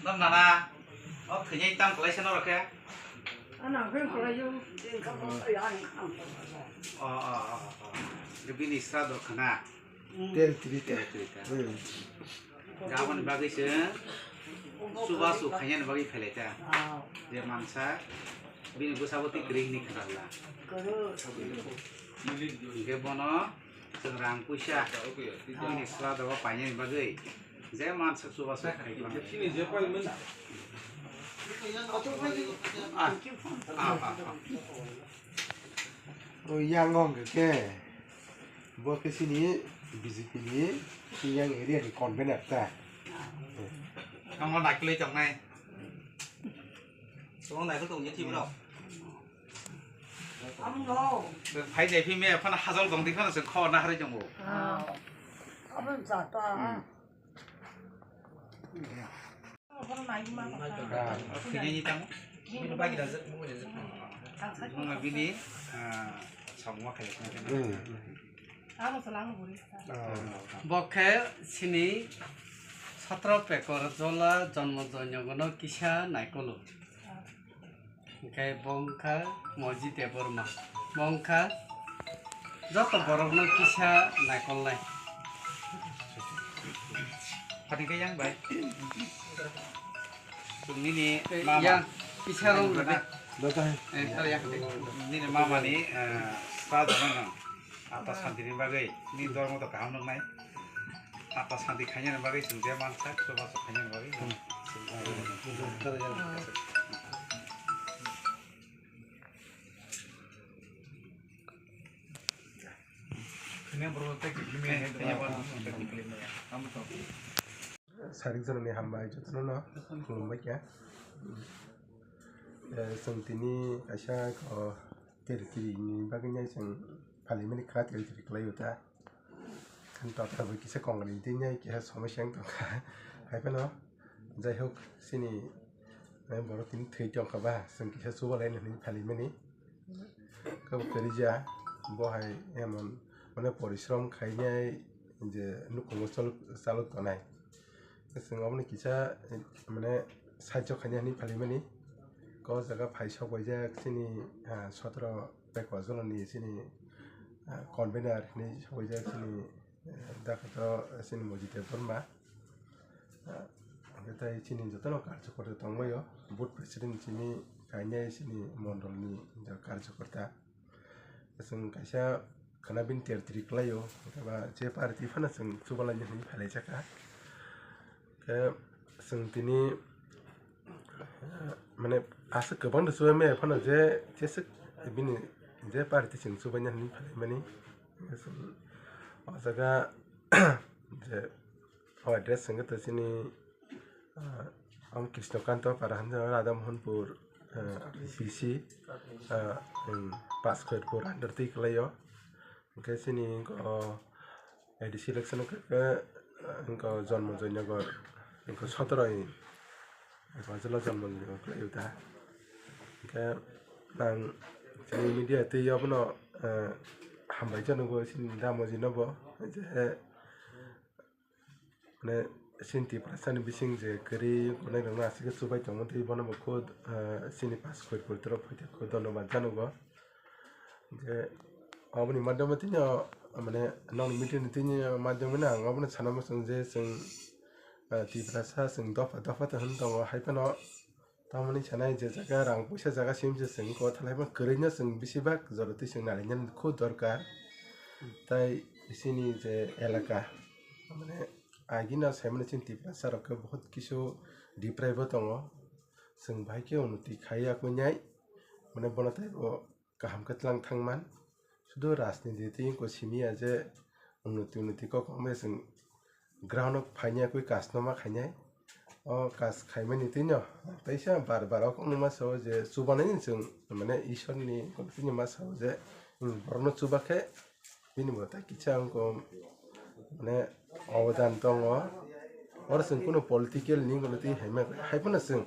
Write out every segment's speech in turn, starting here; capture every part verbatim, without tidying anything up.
Nana, o thwinai tam kwlaisa norok khe? Ano ang khe kwlaio. O, o, o, o. Bini sra dor khna. Tel tiri ta. Tel tiri ta. Hmm. Aboni bagwi se chubachu khainani bagwi phailai ta. Je mansa bini bwsabo twi kwrwi hwnwi khna la. Hwnkhe bono chwng rang puisa bini sra dor painani bagwi je mansa chubachu khai mano. Ah, ah, ah, ah. O yang wng khe, bo khe chini B J P ni yang area ni convener ta. Tamo naikhlwi tongnai. Tamo naikhlwi tongya thibro. Phai jai phi me phana hajol tong di phana se khor na hari tongo. Ah. Abang jata. Hmm. Bini, ah, samung ma khaijak na. Hmm. Bo khe chini sotro pekor jola jonmo joinogono kisa naikolo. Hwnkhe bo wngkha Moji Debbarma. Bo wngkha joto borokno kisa naikolnai. Phatingkhe yang bai. Nini mama. Yang kisa rong rwdi. Eh, sir, yang. Nini mama ni, eh, sra dano nang. Ata santi ni bagwi, nini dormo to kaham nuknai. Ata santi khainani bagwi chwng je mansa, chubachu khainani bagwi. Sarik jorani hambai jotono no khulumbai kha. Eh, chwng tini kaisa ko teri tiri ni bagwi nai chwng phalimani kha teri tiri kwlai o ta. Totha bo kisa kongani tini nai kisa somosya wng tongkha. Hai phano jai hok chini, eh, borok tini thwi tongkha ba chwng kisa chubalai nini phalimani. Kabo kwrwija, bo hai emon, mane, porishrom khainai je nukhungo chalok, chalok tonai. Chwng obono kisa, mane, sahajyo khainai hinwi phalimani. Ko jaga phai sok baijak chini, ah, sotro bai kojoloni chini, ah, convener hinwi sok baijak chini, eh, dakhato chini Moji Debbarma. Ah, hwnkhe tai chini jotono karjokorta tongbaio, booth president chini kainai chini mondolni je karjokorta. Chwng kaisa khwna bini ter tiri kwlaio, hwnkhe ba je party phano chwng chubalaina hinwi phailaijak kha. Khe chwng tini, ah, mane aswk kwbangno chubai maya phano je jeswk bini je party chwng chubaina hinwi phailaimani. Chwng o jaga je O address hwnkhe to chini, ah, ang Krishnakanta para hwnjak, Radha Mohanpur, ah, B C, ah, um, Paskhoirpur under twi kwlaio. Hwnkhe chini o A D C election hwnkhe, ah, hwnkhe Jonmo Joynagar, hwnkhe sotoro ni, hwnkhe Jonmo Joynagar kwlaio ta. Hwnkhe ang chini media twi abono, ah, hambai jano bo chini Damoji no bo, je, Mane, chini Tiprasani bising je kwrwi wngnai rokno aswk khe chubai tongmani twi bono bo khud, ah, chini Paskhoirpur toro phaikhe khud dhonnobad janogo. Je oboni madhyome tini o, mane, nokni meeting ni tini madhyome no ang obono sana muchung je chwng, ah, Tiprasa chwng dopha dopha tei hwn tongo, hai phano tamoni sanai je jaga rang puisa jaga sim se chwng kothalai ma kwrwi no chwng bisi bak jora twi chwng nari nani khub dorkar. Tai chini je elaka, mane, agi no sai mani chini Tiprasa rok khe bahut kisu deprive o tongo. Chwng bahai khe unnoti khai ya koi nai, mane, bono tei bo kaham khe tlang thang man. Sudu rajniti twi wngkha simi ya je unnoti unnoti kok wngmaya chwng ground o phainai kwi kas no ma khainai. O kas khaimani twi no teisa bar bar o kok nungma sao je chubanai ni chwng mane Ishwar ni kok twi ma sao je, hmm, borok no chuba khe bini bo tai kisa wngkha mane obodan tongo. Oro chwng kunu political ni gwnwi twi hai ma hai phano chwng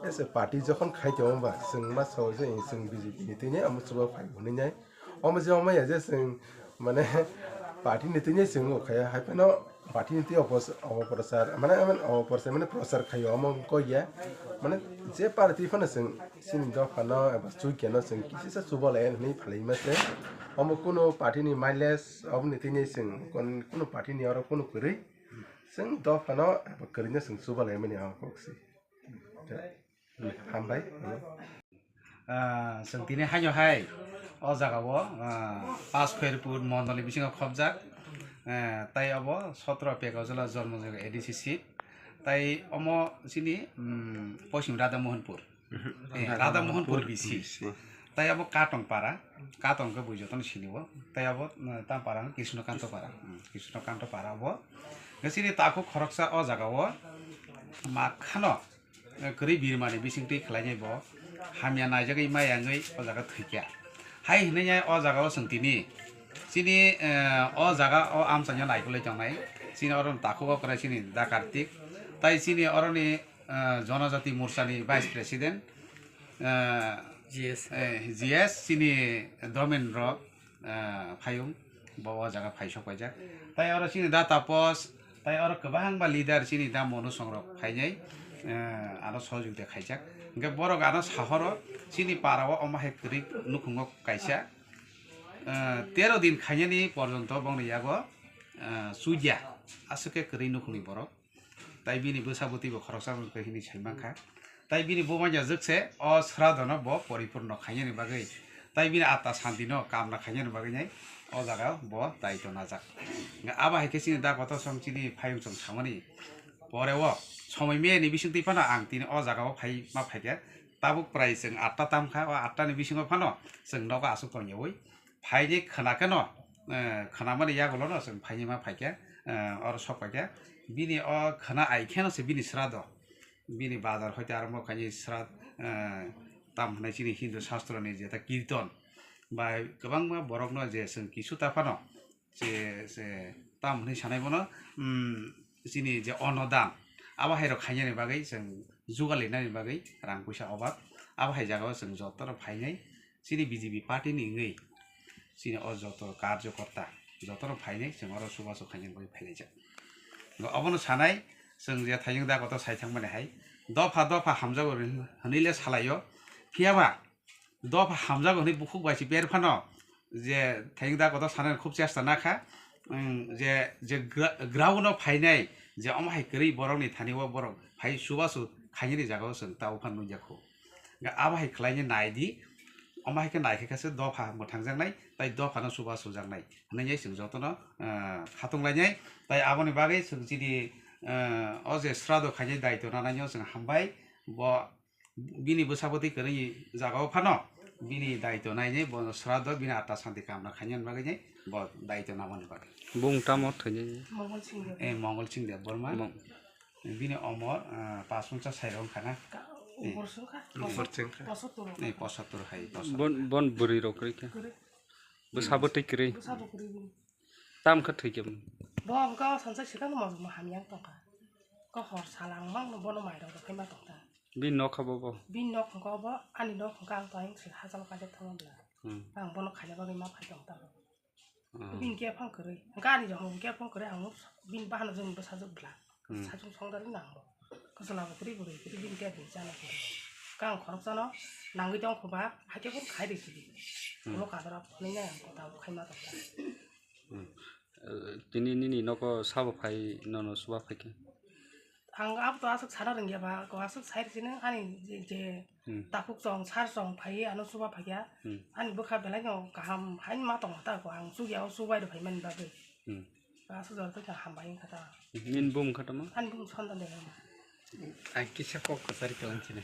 as a party jokhon khai tongo ba chwng ma sao je chwng B J P ni twi ni amo chuba phai hwnwi nai. Omo je omo ya je chwng mane party ni twi ni chwng o khaya hai phano Party ni twi opos-, opoprochar, mane, mane, opoprochar, mane, prochar khaio, omo wngkha ya, mane, je party phano chwng chini dophano eba chuikeno chwng kisisa chubalai hwnwi phalai ma se, omo kunu party ni mileage, oboni tini chwng kon-, kunu party ni oro kunu kwrwi, chwng dophano eba kwrwino chwng chubalai mani o kok se. Hambai. Ah, chwng tini haino hai o jaga o, ah, Paskhoirpur mondol ni bisingo khobjak. Eh, tai obo sotro Pekajala Jormo Jaga A D C seat. Tai omo chini, mm, Poschim Radha Mohanpur. Eh, Radha Mohanpur B C. Tai obo Katong para, Katong khe bui jotono sini o. Tai obo, eh, Tampara Krishno Kanto para. Mm, Krishno Kanto para obo. Chini takhuk khoroksa o jaga o makhano eh, kwrwi birmani bisingtwi khlainai bo hamya naijagwi maya wngwi o jaga thwikha. Hai hwnwi o jaga o chwng tini chini, eh, o jaga o amchaino naikolwi tongnai, chini oro takhuk okra chini Da Kartik, tai chini oroni, eh, Jonojati Morchani Vice President, eh, G S. Eh, G S chini Domendro, ah, Phayung, bo o jaga phai sok paijak. Tai oro chini da Tapos, tai oro kwbangma leader chini da Monu Songrok phainai, ah, ano sohojogita khaijak. Hwnkhe borok ano sahoro chini para o omo hai kwrwi nukhungo kaisa, ah, tero din khainani porjonto bongni yago, ah, chujya aswk khe kwrwi nukhungni borok. Tai bini bwsa bwtwi bo khoroksa wngkha hwnwi sai mankha. Tai bini bumanya jwkse o sradono bo poripurno khainani bagwi, tai bini atma santino kamna khainani bagwi nai o jaga bo daito najak. Abo hai khe chini da kotor song chini phayung chwng samani pore o somoi meyani bisingtwi phano ang tini o jaga o phai ma phaikha. Tabuk prai chwng atta tamkha, o atta ni bisingo phano chwng nogo aswk tongyawi phaini khwna kheno, eh, khwnamani yagulono chwng phaini ma phaikha, eh, oro sok paikha. Bini o khwna ai kheno se bini srado, bini bazar hoite arombo khaini srad, eh, tam hwnai chini Hindu sastroni jeta kirton bai kwbangma borokno je chwng kisu ta phano je, je tam hwnwi sanai bono, mm, chini je onnodan abo hai rok khainani bagwi chwng jugal rinani bagwi rang puisa obak abo hai jagao chwng jotono phainai. Chini B J P party ni wngwi chini o joto karjokorta jotono phainai, chwng oro chubachu khainani bagwi phailaijak. Obono sanai chwng je thayung da kotor sai thangmani hai dopha dopha hamjago hwnwi le salaio, phiyaba dopha hamjago hwnwi bukhuk bai se ber phano je thayung da kotor sanani khub chesta nakha, mm, je, je gra-, ground o phainai je omo hai kwrwi borokni thani o borok phai chubachu khainani jagao chwng tabuk phano nukya kho. Abo hai khlaina nai di, omo hai khe nai khe khe se dopha mwthangjaknai, tai dopha no chuba sujaknai hwnwi chwng jotono, ah, khatung lainai. Tai aboni bagwi chwng chini, ah, o je srado khainai daito nanai no chwng hambai, bo bini bwsa bwtwi kwrwini jagao phano bini daito nainai, bo srado bini atta santi kamna khainani bagwi nai bo daito namani bagwi. Bung tamo thwinai? Mongol Singh Debbarma. Eh, Mongol Singh Debbarma. Mong- Bini omor, ah, pash ponchas sai rok wngkha na? Ka-, eh, upor se wngkha. Upor se wngkha. Posottor. Eh, posottor hai, posottor. Bon, bon bwrwi rok kwrwi kha. Kwrwi. Bwsa bwtwi kwrwi. Bwsa bo kwrwi bini. Tam kha thwi khe. Bo wngkha o sansa sikang mo mo hamya wng tongkha. Ko hor sala ang mang no bono mai rok rok khe ma tongkha. Bini nok kha bo bo. Bini nok wngkha bo, ani nok wngkha ang to ayang se hajal kaijak thangma bwla. Hmm. Ang bono khaina bagwi ma phai tong ta. Hmm. Bini khe phang kwrwi. Gari rok hwnwi khe phang kwrwi ang nuk bini bahano joni bwsajwk bwla. Hmm. Sajwk songdari nang bo. Kwchwla bo kwrwi bwrwi kwrwi bini khe bini chana kwrwi. Kang khoroksa no nangwi tong kho ba, hakhe phano khai rw sidi. Hmm. Ulo kadra phunui nai ang kota bo khai ma tong ta. Hmm. Eh, tini nini nogo sabo phai nono suba phai khe? Ang abo to aswk sana rwngya ba, ko aswk sai rwsino ani je, je Hmm. takhuk chong, sar chong phaiwi ano chuba phaikha. Hmm. Ani bwkha belai no kaham haino ma tongo ta ko, ang chukya o chubai rw phaimani bagwi. Hmm. Aswk jora tongkha hambai wngkha ta. Nini bumung kha tamo? Ani bumung Sondan Debbarma. Ang kisa kok kwchari kwlang chini.